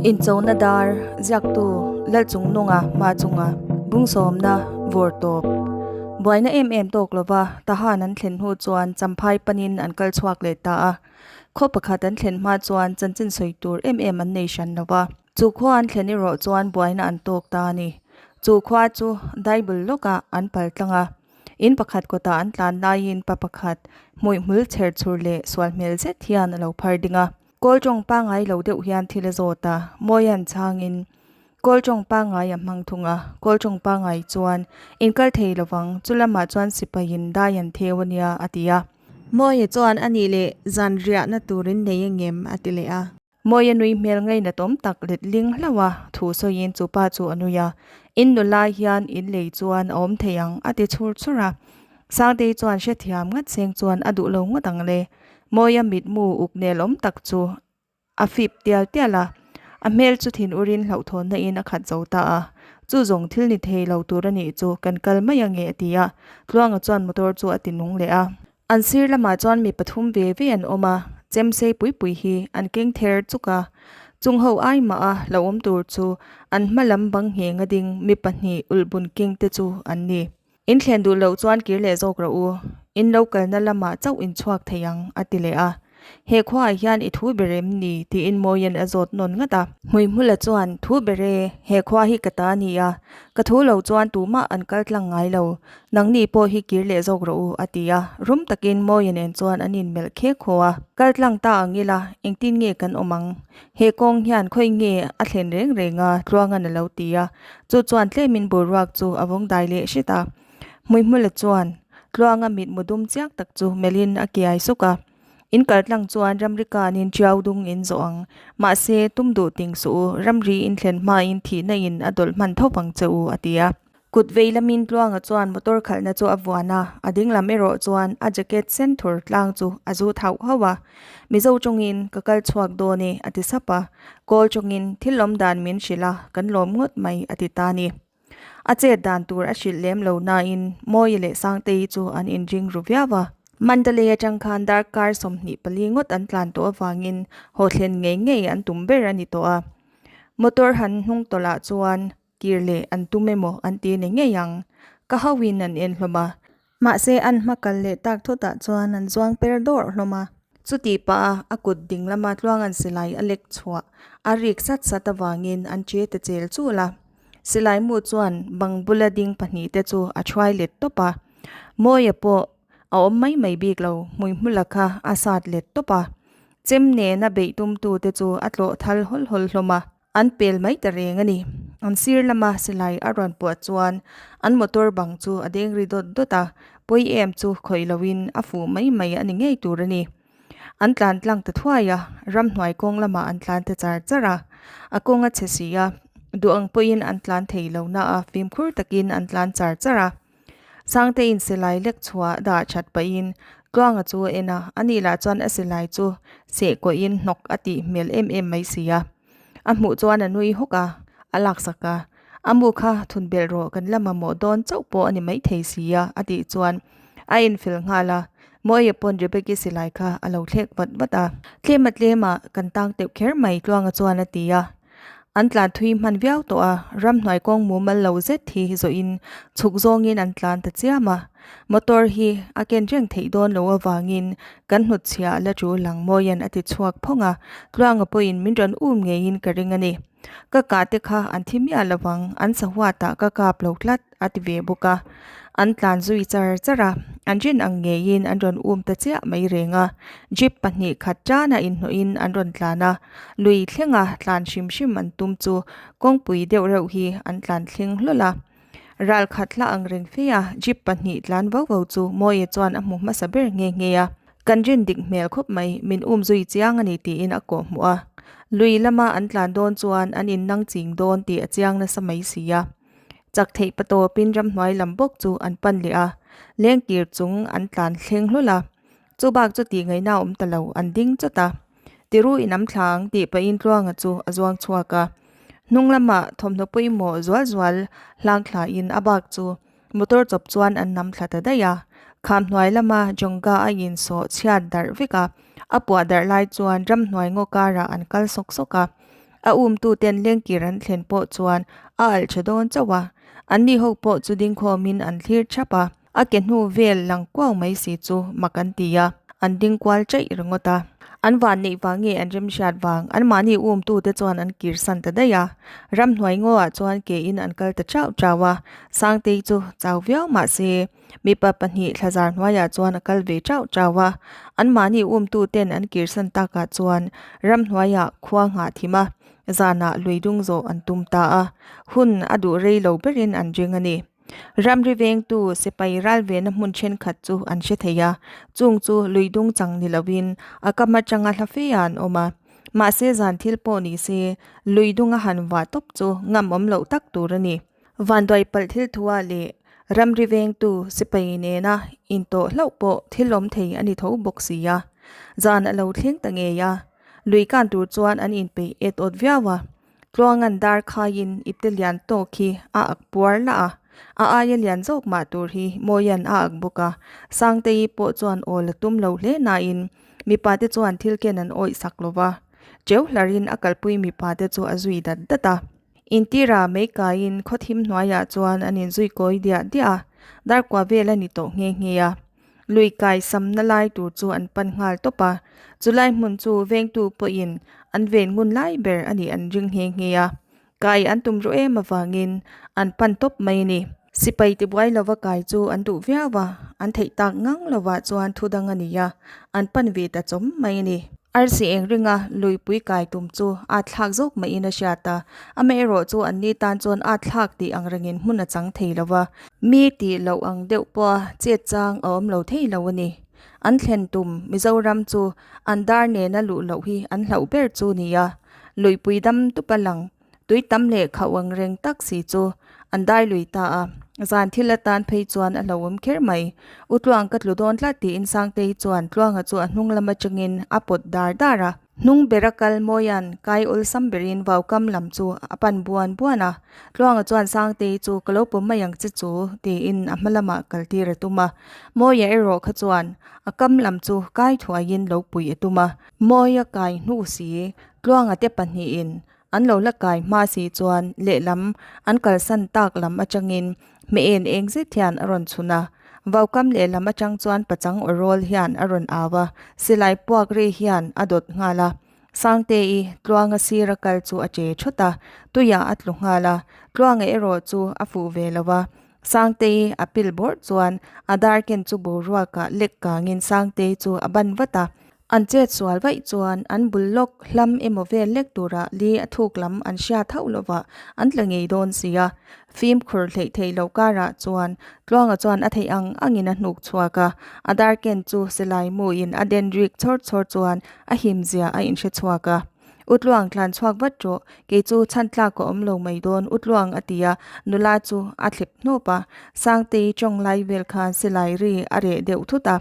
Inchona dar ziaktu Lalchungnunga hma chunga bungsawmna vawr tawp. Buaina em em tawk lova Tahan an thlen hnu chuan Champhai panin an kal chhuak leh ta a. Khaw pakhat an thlen hma chuan chanchin sawi tur em em an nei hran lova. Chu khua an thlen erawh chuan buaina an tawk ta a ni. Chu khua chu Daibul lawkah an pal tlang a. In pakhat kawtah an tlan laiin pa pakhat hmuihmul chher chhur leh sual hmel zet hian a lo phar ding a. Kawl tawng pangngai lo deuh hian thil a zawt a, Mawia'n chhangin kawl tawng pangngai a hmang thung a, kawl tawng pangngai chuan inkal thei lovang, chu lamah chuan sipaiin dai an theu a nia a ti a. Mawia chuan a nih leh zan riahna turin nei angem a ti leh a. Mawia nui hmel ngainatawm tak let ling hlauh a, thu sawiin chu pa chu a nui a, In nula hian in lei chuan a awm thei ang a ti chhur chhur a. Sangtei chuan hrethiam ngat seng chuan a duh lo ngawt ang le. Mawia mitmu uk nel awm tak chu a fip tial tial a, a hmel chu thin urin hlauhthawnna in a khat zo ta a. Chu zawng thil ni thei lo tur a nih chu kan kal mai ange a ti a, Tluanga chuan motor chu a ti nung leh a. An sir lamah chuan mi pathum ve ve an awm a, chemsei pui pui hi an keng ther chuk a. Chung ho ai mah a lo awm tur chu an hma lam bang ngheng a ding mi pahnih ulhbun keng te chu an ni. In thlen duh loh chuan kir leh zawk rawh u, in lo kalna lamah chauh in chhuak thei ang a ti leh a. He khuaah hian i thu ber em ni? tiin Mawia'n a zawt nawn ngat a. Hmuihmula chuan, Thu ber e, he khua hi ka ta a ni a, ka thu lo chuan tumah an kal tlang ngai lo, nangni pawh hi kir leh zawk rawh u, a ti a. Rum takin Mawia nen chuan an inmelh khek haw a. Kal tlang ta ang ila, engtin nge kan awm ang? He kawng hian khawi nge a thlen reng reng a? Tluanga'n a lo ti a. Chu chuan tlemin boruak chu a vawng dai leh hret a. Hmuihmula chuan Tluanga mitmu dum chiang tak chu melhin a kiai suk a. In kal tlang chuan ramri kanin ṭiau dung in zawh ang. Mahse, tum duh ting suh u, ramri in thlen hmain thihna in a dawlh hman tho vang che u, a ti a. Kut vei lamin Tluanga chuan motor khalhna chu a vuan a, a ding lam erawh chuan a jacket sen thur tlang chu a zut hauh hauh a. Mizo chungin ka kal chhuak dawn e, a ti sap a. Kawl chungin thil awm dan min hrilh a, kan lawm ngawt mai, a ti ta a ni. A chet dan tur a hrilh lem lo nain Mawia leh Sangtei chu an inring ru viau a. Mandalay atang khan darkar 24 ngawt an tlan tawh avangin haw thlen ngei ngei an tum ber a ni tawh a. Motor han hnung tawlh ah chuan kir leh an tum emaw an ti ni ngei ang. Ka hauin an en hlawm a. Mahse an hma kal leh tak thutah chuan an zuang per dawrh hlawm a. Chutih pah a a kut ding lama tluangan silai a lek chhuah a rik sat sat avangin an che ta chel chul a. Silai mu chuan bang bula ding pahnihte chu a thuai let tawp a. Mawia pawh a awm mai mai bik lo, hmuihmula kha a sat let tawp a. Chem nena beih tumtute chu a tlawh thal hawl hawl hlawm a. An pel mai ta reng a ni. An sir lama silai a rawn puah chuan an motor bang chu a deng ri dawt dawt a, pawi em chu khawih loin a fuh mai mai a ni ngei tur a ni. An tlan tlang ta thuai a, ramhnuai kawng lamah an tlan ta char char a. A kawng a chhe si a, duh ang pawhin an tlan thei lo na a, fimkhur takin an tlan char char a. Sangtein silai lek chhuah dah that pahin Tluanga chu a en a, ani lah chuan a silai chu seh kawhin hnawk a tih hmel em em mai si a. A hmuh chuan a nui hawk a, a laksak a, A mu kha thun belh rawh kan la mamawh dawn chauh pawh a ni maithei si a a tih chuan a infel nghal a, Mawia pawn Rebecca silai kha a lo thlek vat vat a. Tlema tlema kan tang teuh kher mai Tluanga chuan a ti a. An tlan thui hman viau tawh a, ramhnuai kawng mumal lo zet hi zawhin chhuk zawngin an tlan ta chiam a. Motor hi a ken reng theih dawn lo avangin kan hnutchhiah la tul ang Mawia'n a ti chhuak phawng a, Tluanga pawhin min rawn um ngeiin ka ring a ni. Ka kah te kha an thi miah lo vang, an sahuatah ka kap lo tlat a ti ve bawk a. An tlan zui char char a, an rin ang ngeiin an rawn um ta chiah mai reng a. Jeep pahnih khat tana inhnawhin an rawn tlan a, lui thlenga tlan hrim hrim an tum chu kawngpui deuh reuh hi an tlan thleng hlawl a. Ral khat hla ang reng fe a, jeep pahnih tlan vau vau chu Mawia chuan a hmu hmasa ber nghe nghe a. Kan rin dik hmel khawp mai, min um zui chiang a ni tiin a kawh hmuh a. Lui lama an tlan dawn chuan an innang ching dawn tih a chiang nasa mai si a. Chak theih patawpin ramhnuai lam bawk chu an pan leh a, lengkir chung an tlan thleng hlawl a. Chu bak chu tih ngaihna a awm ta lo, an ding chawt a. Tiru in am thla ang tih pahin Tluanga chu a zuang chhuak a. Hnung lamah thawmhnaw pawimawh zual zual hlang thlain a bak chu Motor chawp chuan an nam thla ta daih a, kham hnuai lama Jongga a insawh chhiat darh vek a, a puah darh lai chuan ramhnuai ngaw karah an kal sawk sawk a. A umtuten lengkir an thlen pawh chuan a alh tha dawn chauh a, anni ho pawh chu dingkhawmin an thlir thap a, a ke hnu vel lang kuau mai si chu mak an ti a, an ding kual chaih ringawt a. An van neih vang nge an remhriat vang, anmahni umtute chuan an kirsan ta daih a. Ramhnuai ngawah chuan kein an kal ta chauh chauh a, Sangtei chu chau viau mah se, Mipa pahnih thlazar hnuaiah chuan a kal ve chauh chauh a, anmahni umtu ten an kirsan takah chuan ramhnuaiah khua nghah thim a, zanah lui dung zawh an tum ta a, hun a duh rei lo berin an ring a ni. Ramri vengtu sipai ral vena hmun thenkhat chu an hre thei a, chung chu lui dung chang ni lovin a kam atanga hla fe ah an awm a, mahse zan thil pawh ni se lui dunga han vah tawp chu ngam awm loh tak tur a ni. Vanduai palh thil thuah leh ramri vengtu sipai nena intawh hlauh pawh thil awm thei a ni tho bawk si a. Zan a lo thleng ta ngei a, lui kan tur chuan an inpeih et awt viau a. Tluangan dar khaiin ipte lian tawk hi a ak puar lah a, a aia lian zawk mah tur hi Mawian a ak bawk a. Sangtei pawh chuan awl a tum lo hle nain mipate chuan thil ken an awih sak lo va, cheu hlarin a kalpui mipate chu a zui dat dat a. Intira mei kaiin khawthim hnuaiah chuan an inzui kawi diah diah a, darkua vel a ni tawh nghe nghe a. Lui kai samna lai tur chu an pan nghal tawp a, chulai hmun chu vengtu pawhin an ven ngun lai ber a nih an ring nghe nghe a. Kai an tum ruh em avangin an pan tawp mai a ni. Sipai tibuai lova kai chu an duh viau a, an theih tak ngang lovah chuan thu dang a ni a, an pan ve ta chawm mai a ni. Arsi eng ringa luipui kai tum chu a thlak zawk maiin a hriat a, amaherawh chu anni tan chuan a thlak tih ang rengin hmun a chang thei lo va, mi tih loh ang deuh pawha chet chang a awm lo thei lo a ni. An thlen tum Mizoram chu an dar nena luh loh hi an hlauh ber chu ni a, luipui dam tupa lang Tui tam leh khauh ang reng tak si chu an dai lui ta a, zan thil atan phei chuan a hlauhawm kher mai. U Tluang ka tlu dawn tlat tiin Sangtei chuan Tluanga chu a hnung lam atangin a pawt dar dar a. Hnung bera kal Mawia'n kai awlsam berin vaukam lam chu a pan buan buan a. Tluanga chuan Sangtei chu ka lo pawm mai ang che chu tiin a hma lamah kal tir a tum a. Mawia erawh kha chuan a kam lam chu kai thuaiin lo pui a tum a. Mawia kai hnu si Tluanga te pahnihin An lo la kai hma si chuan lehlam an kalsan tak lam atangin hmeh en eng zet hian a rawn chhun a. Vaukam lehlam atang chuan pachang aw rawl hian a rawn au a, silai puak ri hian a dawt nghal a. Sangte-i Tluanga sira kal chu a che thawt a, tuiah a tlu nghal a. Tluanga erawh chu a fuh ve lo a, Sangte-i a pil bawrh chuan a dar ken chu boruakah lek kangin Sangte-i chu a ban vat a. An chet sual vaih chuan an bul lawk hlam emaw vel lek turah li a thuk lam an hriat hauh lovah an tla ngei dawn si a. Fimkhur hleih theih loh karah chuan Tluanga chuan a theih ang angin a hnuk chhuak a, a dar ken chu silai muin a den rik chawr chawr chuan a him zia a inhre chhuak a. U Tluang tlan chhuak vat rawh, kei chu chhan tlak ka awm lo mai dawn U Tluang a ti a, nula chu a thlep hnawp a. Sangtei tawng lai vel khan silai ri a reh deuh thut a.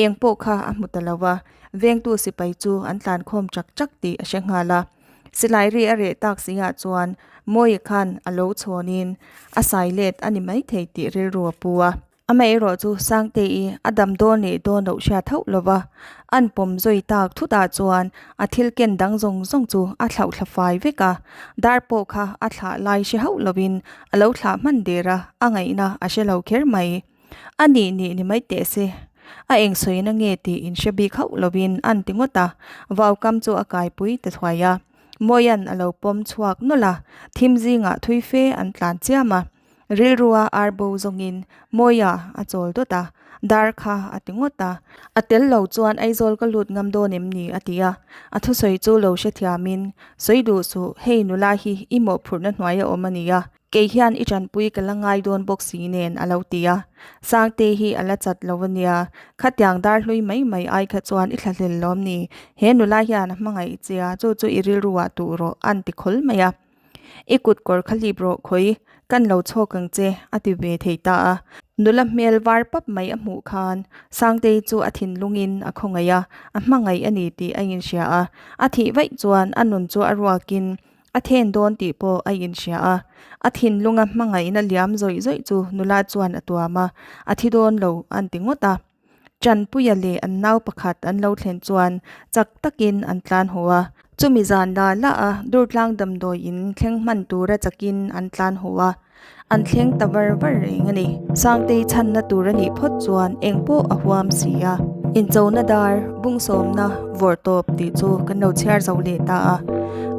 Eng pawh kha a hmu ta lo va, vengtu sipai chu an tlan khawm chak chak tih a hre nghal a. Silai ri a reh tak si ah chuan Mawia khan a lo chhawnin a sai let a ni maithei tih rilru a pu a. Amaherawh chu Sangte-i a dam dawn leh dawn loh hriat hauh lo va, an pawm zui tak thut ah chuan a thil ken dang zawng zawng chu a thlauh thla fai vek a. Dar pawh kha a thlah lai hre hauh lovin a lo thlah hman der a, a ngaihna a hre lo kher mai. A nih nih ni mai teh se, a eng sawina nge tih in hre bik hauh lovin an ti ngawt a, vaukam chu a kaipui ta thuai a. Mawia'n a lo pawm chhuak nawlh a, thim zingah thui fe an tlan chiam a. Rilrua ar bo zawngin Mawia a chawl dawt a, dar kha a ti ngawt a. A tel lo chuan Aizawl ka lut ngam dawn em ni? a ti a. A thusawi chu lo hrethiamin, Sawi duh suh, hei nula hi i mawhphurhna hnuai a awm a nia. Kei hian i tanpui ka la ngai dawn bawk si nen a lo ti a, Sangte hi a la chat lo a nia, khatiang dar hlui mai mai ai kha chuan i thlahlel lawm ni, he nula hian a hmangaih che a, chu chu i rilru ah tuh rawh a'n ti khawl mai a. I kut kawr kha hlip rawh khawi, kan lo chhawk ang che a ti ve thei ta a. Nula hmel var pap mai a hmuh khan Sangtei chu a thinlungin a khawngaih a, a hmangaih a ni tih a inhria a, a thih vaih chuan a nun chu a ruakin A then dawn tih pawh a inhria a, a thinlunga hmangaihna liam zawih zawih chu nula chuan a tuam a, a thi dawn lo an ti ngawt a. Tanpuia leh an nau pakhat an lo thlen chuan chak takin an tlan haw a. Chumi zan la la a Durtlang damdawi in thleng hman tura chakin an tlan haw a, an thleng ta var var reng a ni. Sangtei chhanna tur a nih phawt chuan eng pawh a huam si a. Inchona dar bungsawmna vawrh tawp tih chu kan lo chhiar zo leh ta a,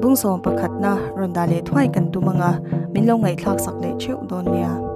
bungsawm pakhatna rawn dah leh thuai kan tum ang a, min lo ngaihthlak sak leh theuh dawn nia.